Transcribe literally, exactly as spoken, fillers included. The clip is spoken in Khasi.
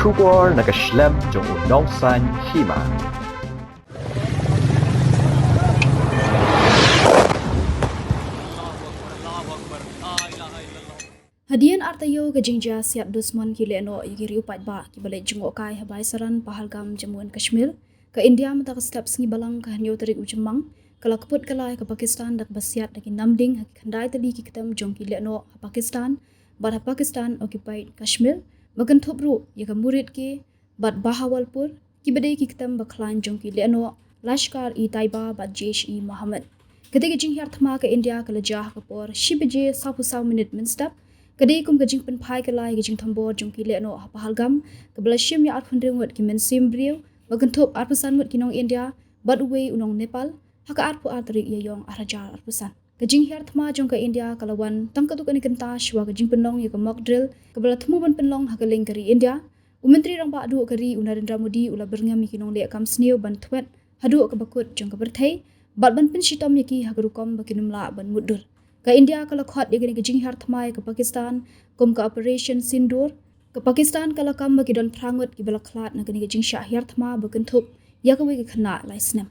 Khubor na ka shlem jong u nongsaiñ hima. Hadien artaïew ka jingjia siat dusmon ki lehnoh ïa ki riew paidbah kiba leit jngohkai ha Baisaran, Pahalgam, Jammu and Kashmir, ka India mynta ka step sngi Balang ka hynñiew tarik u Jymmang ka la kput kylla ïa ka Pakistan da kaba siat da ki namding ha ki khyndai tylli ki ktem jong ki lehnoh ha Pakistan bad ha Pakistan occupied Kashmir, ba kynthup ruh ïa ka Muridke bad Bahawalpur, kiba dei ki ktem ba khlaiñ jong ki lehnoh Lashkar-e-Taiba bad Jaish-e-Mohammed. Katei ka jinghiar thma ka India ka la jia ha ka por shi baje sawphew saw minit mynstep. Ka dei kum ka jingpynphai kylla ïa ka jingthombor jong ki lehnoh ha Pahalgam, kaba la shim ïa arphew hynriew ngut ki mynsiem briew, ba kynthup arphew san ngut ki nong India bad uwei u nong Nepal, ha ka arphew ar tarik Ïaiong arhajar arphew san. Ka jinghiar thma jong ka India ka la wan tang katto katne kynta shuwa ka jingpynlong ïa ka mock drill kaba la thmu ban pynlong ha kylleng ka ri India. U Myntri Rangbah Duh ka ri, u Narendra Modi, u la byrngem ïa ki nongleh kam sniew ban thwet haduh kaba kut jong ka pyrthei bad ban pynshitom ïa ki ha ka rukom ba kin ym lah ban mutdur. Ka India ka la khot ïa kane ka jinghiar thma ïa ka Pakistan kum ka Operation Sindoor. Ka Pakistan ka la kam ba ki don phra ngut kiba la khlad na kane ka jingshah hiar thma ba kynthup ïa kawei ka khynnah lai snem.